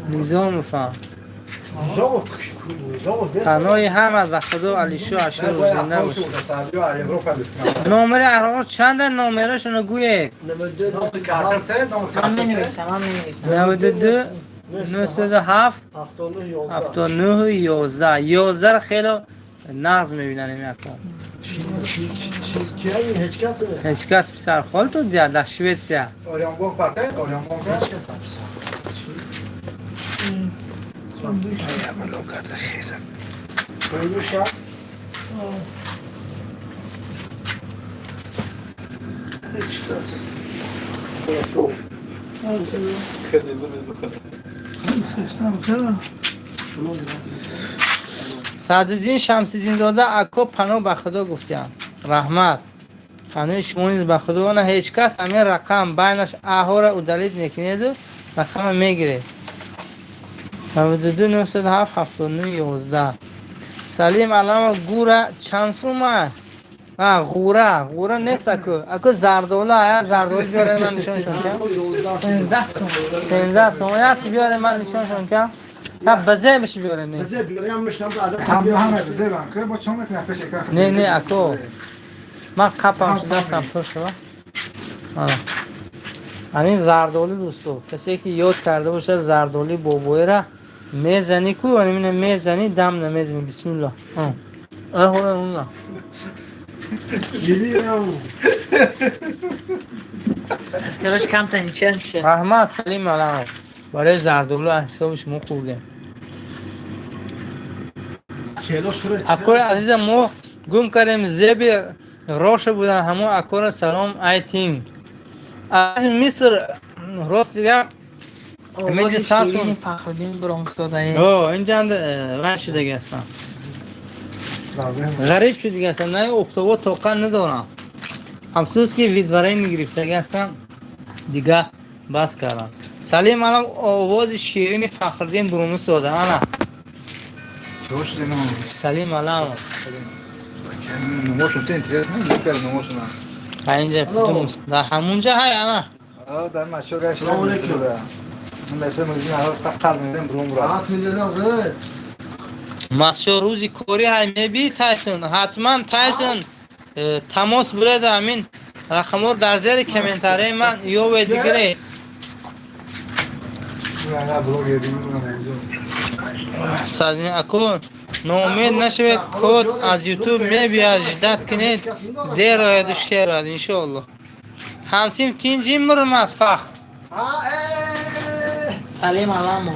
Низомов. Паноҳи ҳамат ба худо, Алишо Ашуров, зинда бошед. Номери аҳрор чанда? Номерашонро гӯед. Ман менависам, ман менависам. 92 907 79 11. 11-ро хело нағз мебинанем якон. Ҳеҷ кас писархол ту дар Шветсия. Саъдиддин Шамсиддинзода, ако, паноҳ ба худо гуфтиям, раҳмат, паноҳи шумо низ ба худо. На, ҳеҷ кас ҳамин рақам байнаш аҳора удалить мекунеду рақама мегиред. 92 907 79 11. Салим Аламов, гура чанд сума? А, ғура, ғура нест, аку. Аку, зардола, я зардола биёре, ман нишоншон кам. 13 сом. 13 сом, як биёре, ман нишоншон кам. Та базе биши биёре, не. Не, не, ако. Ман қапам шуда, дастам пур шуда. Ана. Ани зардолу, дӯсто. Касе ки ёд карда бошад зардоли бобоира, мезани ку, ани мина мезани, дам намезани. Бисмиллоҳ. Аҳ, ҳо, Гирям. Короче, камтар нича ша. Раҳмат, Салим Аламов. Барои зардолу аз ҳисоби шумо хӯрдем. Акои азизам, мо гум кардем, зеби роша будан ҳамо акора. Салом айтинг аз Миср. Рост дигар Овози Ҳаминҷа сар ширини кун. Фахриддин Буромзодаи. О, инҷанд вай шудаги ҳастам, ғариб шудаги ҳастам, на офтобо тоқат надорам. Афсӯс, ки выдворение гирифтаги ҳастам, дига бас кардам. Салим Алам, овози ширини Фахриддин Бурумусода, ана Салим Аламов. А инҷа дар ҳамунҷа ҳай, ана. Салом алейкум. Масшо рӯзи корӣ ҳай мебӣ, Тайсон? Ҳатман, Тайсон, тамос буред, ҳамин рақамҳо дар зери комментарияи ман ёбед, бигиред. Ако, ноумед нашавед, код аз Ютуб мебиёяд, ждать кунед, дер ояду шер ояд, иншоалло. Ҳамсим тинҷи мурмад фахр. Салим аламо.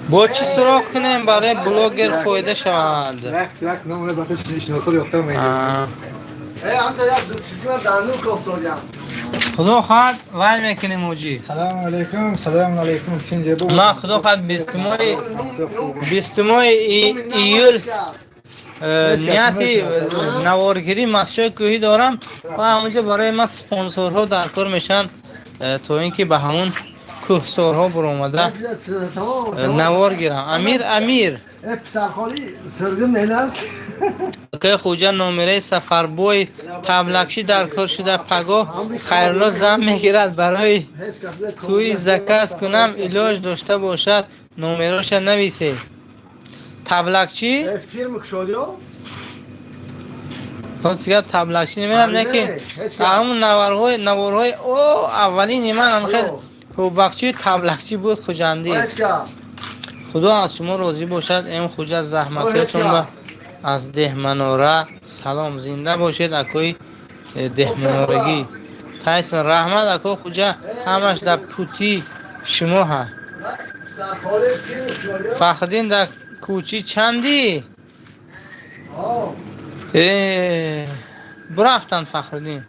Бо чӣ суроғ кунем, барои блогер фоида шавад? Худо хоҳад, вай мекунем, оҷӣ. Салому алейкум, салому алейкум. Ман, худо хоҳад, 20-уми июл нияти наворгирӣ масҷои кӯҳӣ дорам ва ҳамонҷо барои ман спонсорҳо дар кор мешаванд, то ин ки ба ҳамон кӯҳсорҳо буромада навор гирам. Амир, Амир акаи Хуҷа, номираи Сафарбой таблакшӣ дар кор шуда. Пагоҳ Хайрулло зан мегирад, барои тӯи заказ кунам, илоҷ дошта бошад, номероша нависед. Таблакчӣ, рости гап, таблакчӣ намедонам, лекин ҳамун наворҳои о аввалини ман ам хел ҳубакчи, таблакчӣ буд, хуҷандӣ. Худо аз шумо розӣ бошад, эм Хуҷа, заҳматҳоятон ба. Аз Деҳманора салом, зинда бошед, акои деҳманорагӣ Тайсон. Раҳмат, ако Хуҷа, ҳамаш дар пути шумо ҳа. Фахриддин, дар кӯчи чандӣ? Бурафтанд Фахриддин.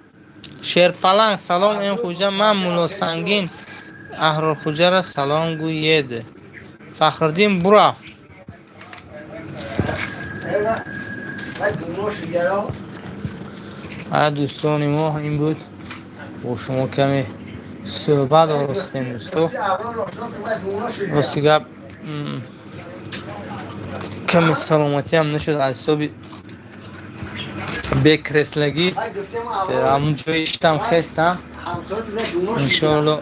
Шерпаланг, салом, эм Хуҷа, ман Муллосангин, Аҳрорхуҷара салом гӯед. Фахриддин бурафт. А дӯстони мо, ин буд, бо шумо каме суҳбат оростем, дӯсто. Рости гап, каме саломатиам нашуд аз ҳисоби бекреслагӣ, ҳамун ҷои иштам хестам. Иншоалло,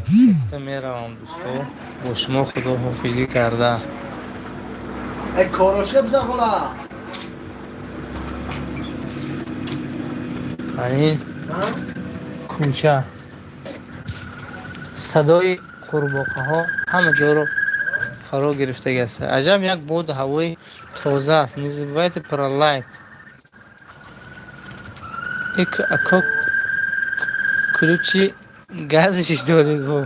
хеста меравам, дӯсто. Бо шумо худоҳофизӣ карда. Корочка бизан хола. Ин кӯча, садои қурбоқаҳо ҳама ҷоро фаро гирифтагӣ аст. Аҷаб як боду ҳавои тоза аст. Не забывайте про лайк. Ик ако ключи газиш додед бо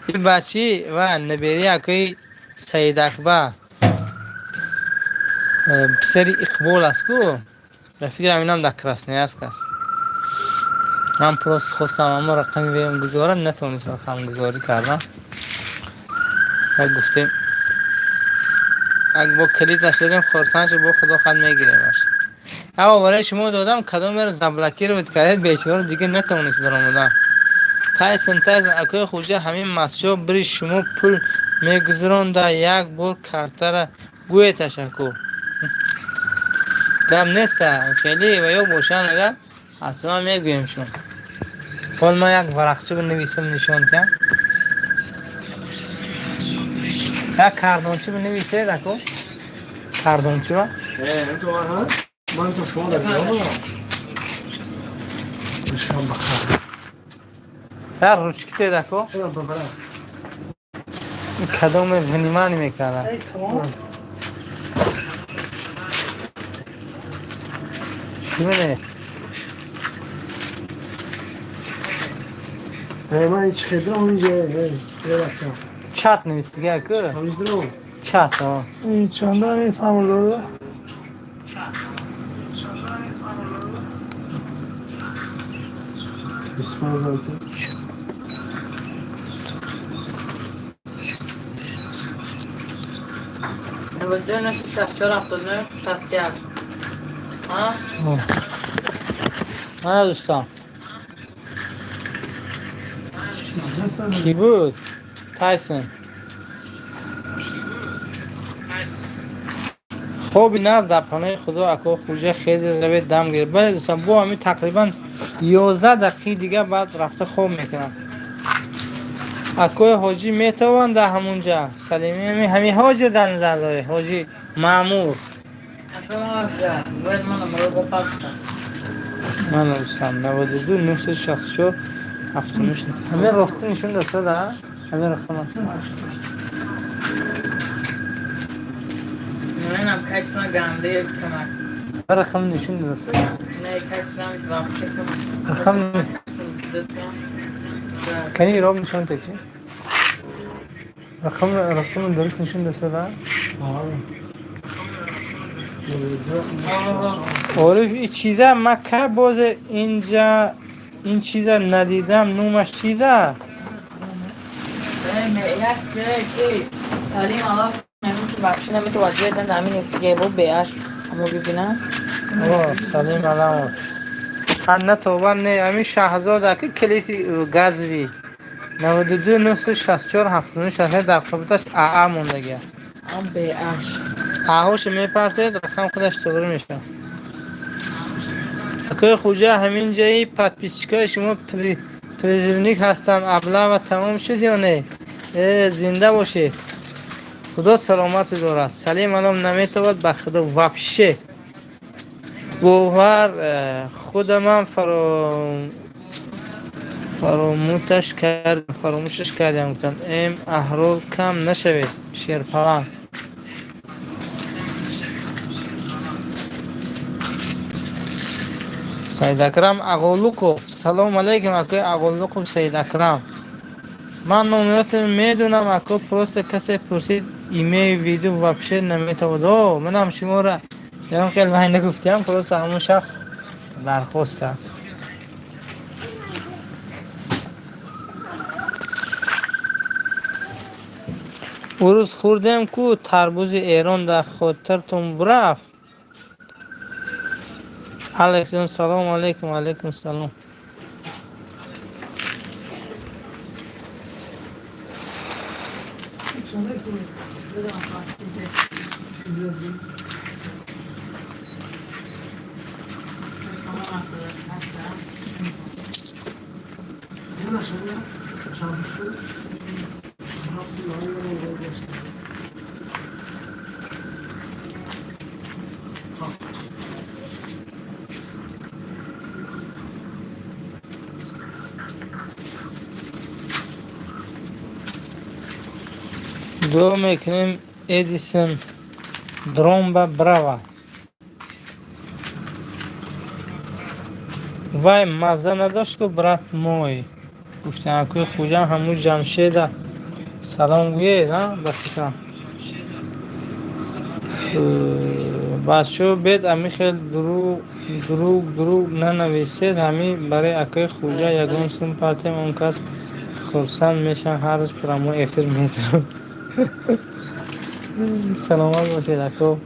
ин бачи ва набери акои Саидакбар, писари Иқбол аст ку. Ба фикрам, инам дар Красноярск аст. Ман просто хостам аммо рақами веям гузорам, натавонистам рақамгузорӣ кардам. Як гуфтем, як бо калидаш додем, хурсанд шуд. Бо худо хад мегиремаш. Аво барои шумо додам, кадомеро заблокировать кардед, бечораро дигар натавонист даромадан. Тайсон, Тайсон, акои Хуҷа, ҳамин масҷо бири шумо пул мегузаронда, як бор картара гӯед. Ташаккур, гап неста, хеле ва ё бошанд, агар ҳатман мегӯем шумо. Ҳол ман як варақча бинависам, нишон диҳам. Як кардончи бинависед, ако, кардончиро. Ман то шумо дар биёмам. Як ручки тед, ако. Кадоме внимание мекардам. Чӣ мене? Ман ҳеч хедрам инҷа рафтам. Чат навистига, ако. Ҳамиҷдирам. Чат. Чанда ин фамилдора? 25. 92 964 79 61. ها. ҳа, дӯстон, кӣ буд? Тайсон, хоби наз, дар паноҳи Худо, ако Хуҷа, хезе равед, дам гиред. Бале, дӯстон, бо ҳамин тақрибан. 11 дақиқаи дига баъд рафта хоб мекунам. Акои ҳоҷӣ метавон дар ҳамунҷа Салими ҳамин ҳоҷир дар назар доред, ҳоҷи Маъмур. Бояд ман номеро бо пахта. Ман нависам 92 964 79. Ҳамин рости нишон дастада, ҳамин рақама. Менам кайсуна ганде камак. Рақам нишон даста. Не, кайсуна вообще кам. Рақам кани роб нишон течи? Рақам дуруст нишон дастада? Ориф, ин чиза ма ка боз инҷа ин чиза надидам, номаш чиза? Як ки Салим Аллах мегӯ ки вообще наметаваҷҷӯҳ дан ҳамин сиге бо беаш ҳамо бибинам. О, Салим Аламов. На тоба не, ҳамин Шаҳзода ки калити газви 92 964 79 дар қабуташ АА мондагия. Ам беаш. Аҳоша мепартед, рақам худаш тоғри мешавад. Акои Хуҷа, ҳамин ҷои подписчикои шумо призывник ҳастанд, облава тамом шуд ё не? Э, зинда бошед. Худо саломату дорад. Салим Алом наметавад ба худо вообще. Бовар худамам фаромӯшаш кардам, гуфтам. Эм аҳрор кам нашавед, шерпаланг. Саид Акрам Ағолуқов. Салом алейкум, акои Ағолуқов Саид Акрам. Ман номеротро медонам, ако, просто касе пурсид, имею в виду вообще наметавад. О, манам шуморо ягон хел вай нагуфтиам, просто ҳамон шахс дархост кард. Ӯ рӯз хӯрдем ку тарбузи Эрон, дар хотиртон бурафт. Алексҷон, салому алейкум, алейкум салом. Дуо мекунем Эдисон Дромба брава. Вай мазза надошт ку, брат мой. Гуфтам акои Хуҷам, ҳамун Ҷамшеда салом гӯед, а ба фикрам. Бачаҳо, бед ами хел дурӯғ дурӯғ дурӯғ нанависед, ҳамин барои акои Хуҷа ягон сум партем, он кас хурсанд мешаванд, ҳар рӯз прямой эфир медорам. Саломат бошед, ако.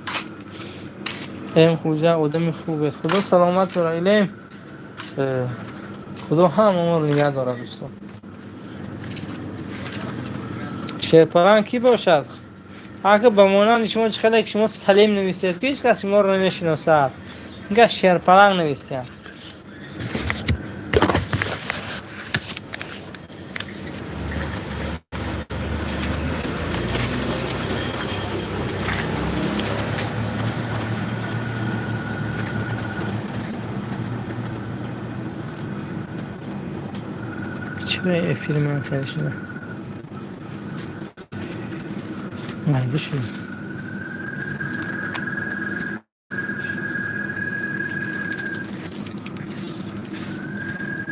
Эм Хуҷа одами хубед. Худо саломат дорад. Илем Худо ҳамаро нигаҳ дорад, дӯстон. Шерпаланг кӣ бошад? Ака, ба монанди шумо чӣ хеле ки шумо Салим нависед, ки ҳеҷ кас шуморо намешиносад. Ин кас Шерпаланг навистиям. Чӣ эфири ман хеле шуда? Майда шуд.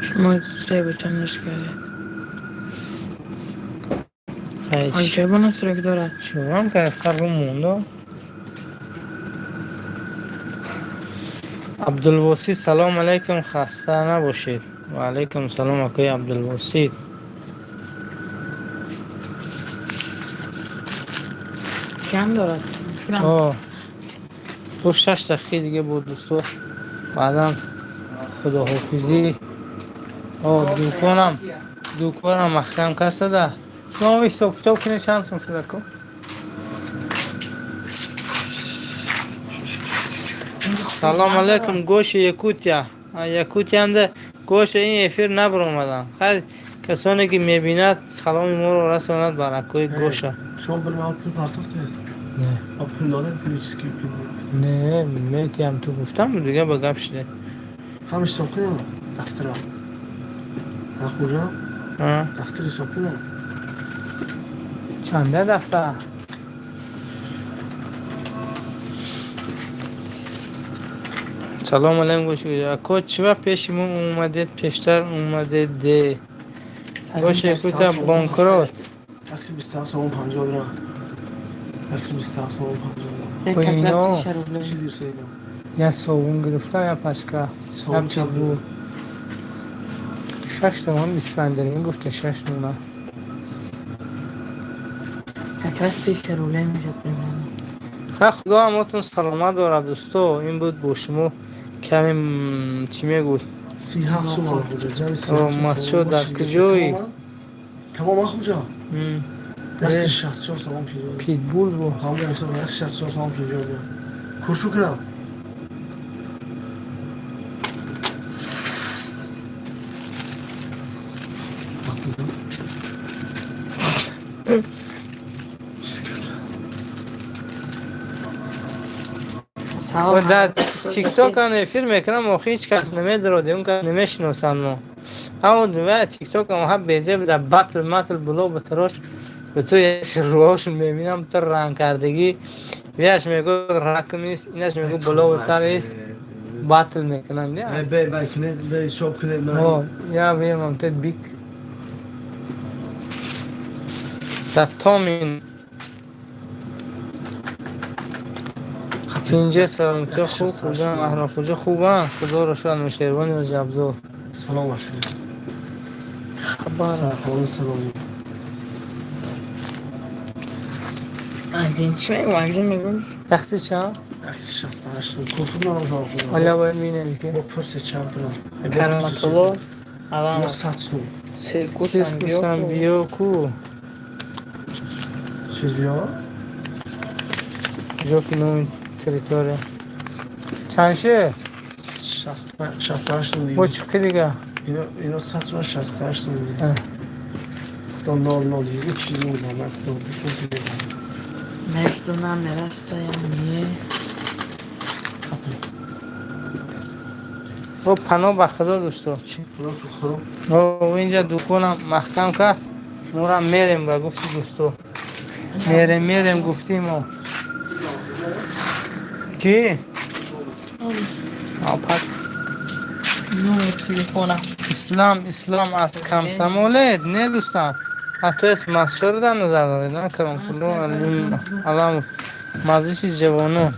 Шумо се бача нашкаред. Хай, Аҷабо настройка дорад. Чӯрам ка фарру мондо. Абдулвосид, салом алейкум, хаста набошед. Ва алейкум салом, акои Абдулвосид. Кам дорад. Фикрам. О, бо 6 дақиқаи дига буд, дӯсто. Баъдан худоҳофизӣ. О, дуконам маҳкам кардада. Шумо ҳисоб китоб кунед, чанд сум шуда ку? Салом алейкум, гоши Якутия. Якутиянда Гоша ин эфир набаромадам. Хайр, касоне ки мебинад, саломи моро расонад бар акои Гоша. Шумо бір ман пул партохте? Не. А пул додед, пули чиз ки пул? Не, метиам ту гуфтам, дига ба гап шуде. Ҳам ҳисоб кунам дафтарам. Ҳа, хӯҷа? А? Дафтар ҳисоб кунам. Чанда дафтар? Салом алейкум, Гоша. Ако чива пеши мо омадед, пештар омадед де. Гоша кута банкрот. 127 сомон 50 дирам. 127 сомон 50 дирам. Як Ино. как раз 3 рубля. Чиз гирифта ино? Я совун гирифта, я пачка. Совун Я чанд питбул. 6 сомон 25 дирам гуфта, 6 нуна. Как раз 3 рубля мешад примерно. Ха, худо ҳамотон саломат дорад, дӯсто. Ин буд бо шумо каме чӣ мегӯд? 37 сомон, хӯҷа, ҷамъи 37 О, сомон. масчо Бо дар чиз куҷои? гирифта? Тамом, хӯҷа. 164 сомон 50 дирам. Питбул бу. Ҳамон ҳисоб 164 сомон 50 дирам. Куршу кунам. Чиз гирифта? Салом. Дар тикток ан эфир мекунам, охи ҳеҷ кас намедорад, он кас намешиносанд мо. Аммо ва тикток ам ҳа безеб дар батл матл було битрош ба ту рӯҳошон мебинам, ту рангкардагӣ вияш мегӯ ракм ист, инаш мегӯ було битар ист, батл мекунам. Ай, бе бай кунед, бе ҳисоб кунед ман. О, я вемам тед бик. Да томин. Тинҷа саломатӣ хуб хӯҷа аҳро хӯҷа хубам, худоро шукр, Нушервони Раҷабзод. Салом бошед. Хабар. Сархонум салом. Один чӣ мегӯм? Один мегӯм. Такси чанд? 168 сом. Куршу кунам хӯҷа. Ҳоля бояд минавӣ. Бо пурсе чанд кунам? Караматулло Ё Алам. 100 сом. Сиркусам. Сиркусам биё ку. Чиз биё? Ҷо ки номи территория. Чанд ше? 68 сом. Бо чиқи дига? Ино 100 сом, 68 сом. Э. Худо 0 0 ҳеҷ чиз намедонам. Ман худо 2 сом пул медиҳам. Между нами расстояние. Бо паноҳ ба худо, дӯсто. Худо ту худо. О, инҷа дуконам маҳкам кард. Морам мерем ба гуфти дӯсто. Мерем, мерем гуфтимо. Чӣ? Опат. Номер телефона. Ислам, Ислам аз комсомолед? Не, дӯстам. Ҳатто эс масчоро дар назар доред, на Каромхудо Аламов. Маҷлиси ҷавонон.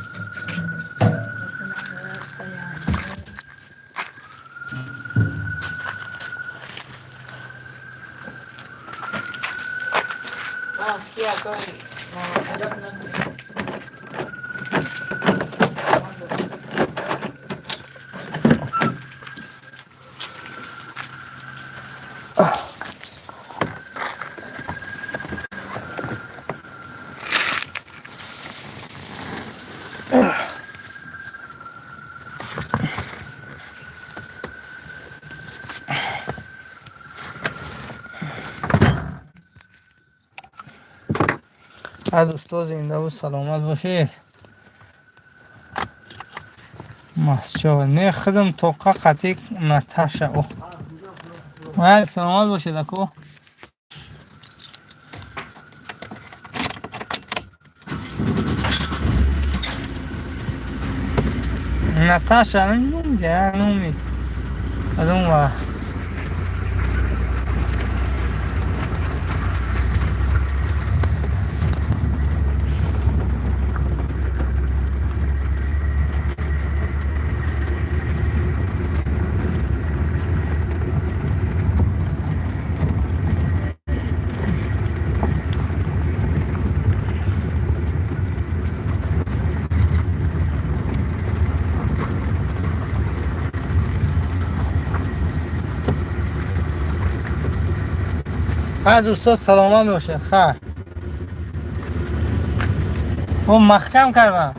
Ҳа, дӯсто, зиндаву саломат бошед. Масчо не худам тоқа қатик Наташа. О. Ҳа, саломат бошед, ако. Наташа, номи, номи. Кадом ва? Ҳа, дӯсто, саломат бошед. Ха. О, маҳкам кардам.